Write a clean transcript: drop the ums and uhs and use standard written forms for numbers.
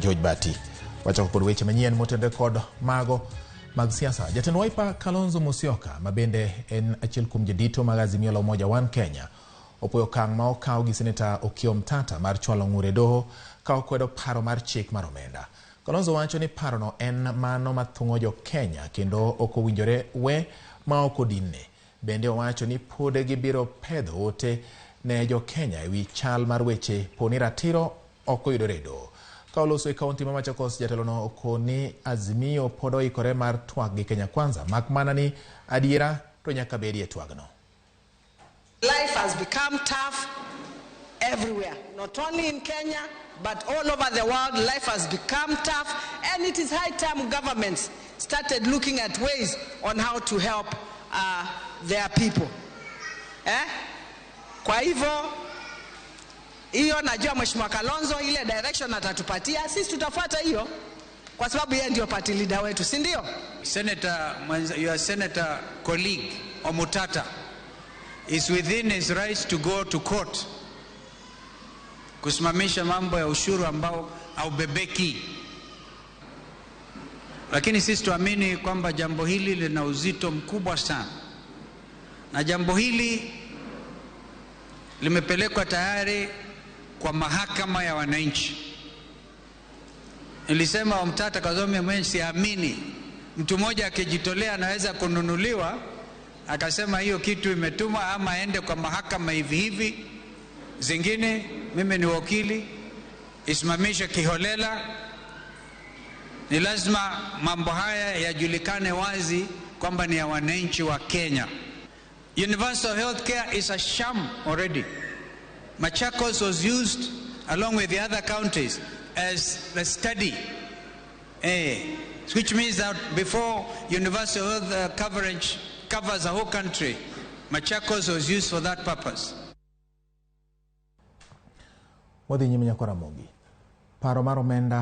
George Bati. Wachako kod weche manyien motenore kod mago mag siasa. Jatend Wiper Kalonzo Musyoka ma bende en achiel kuom jodito mag Azimio la Umoja One Kenya opuoyo okang' ma okaw gi Seneta Okiya Omtata mar chwalo ng'ur e doho ka okwedo paro mar chik mar omenda. Kalonzo wacho ni parono en mano mathung'o jo Kenya kendo ok owinjore we ma ok odinne. Bende owacho ni pod gibiro pedho ote ne jo Kenya ewi chal mar weche poni ratiro ok oyudore e doho. Ka oloso e kaunti ma Machakos, jatelono okoni Azimio pod oikore mar twak gi Kenya Kwanza, mak mana ni adiera to nyaka bedie e twagno. Life has become tough everywhere, not only in Kenya, but all over the world. Life has become tough, and it is high time governments started looking at ways on how to help their people. Eh? Kwa hivyo hiyo najua Mheshimiwa Kalonzo ile direction atatupatia, sisi tutafuata hiyo kwa sababu yeye ndio party leader wetu, si ndio? Senator, your senator colleague Omutata is within his rights to go to court kusimamisha mambo ya ushuru ambao haubebeki, lakini sisi tuamini kwamba jambo hili lina uzito mkubwa sana, na jambo hili limepelekwa tayari kwa mahakama ya wananchi. Nilisema Omtata kwa sababu mimi siamini mtu mmoja akijitolea anaweza kununuliwa akasema hiyo kitu imetumwa ama aende kwa mahakama hivi hivi. Zingine mimi ni wakili, isimamishe kiholela. Ni lazima mambo haya yajulikane wazi kwamba ni ya wananchi wa Kenya. Universal healthcare is a sham already. Machakos was used along with the other counties as the study, which means that before universal health coverage covers the whole country, Machakos was used for that purpose. Wadhi nyime nyakwa Ramogi. Paro mar omenda.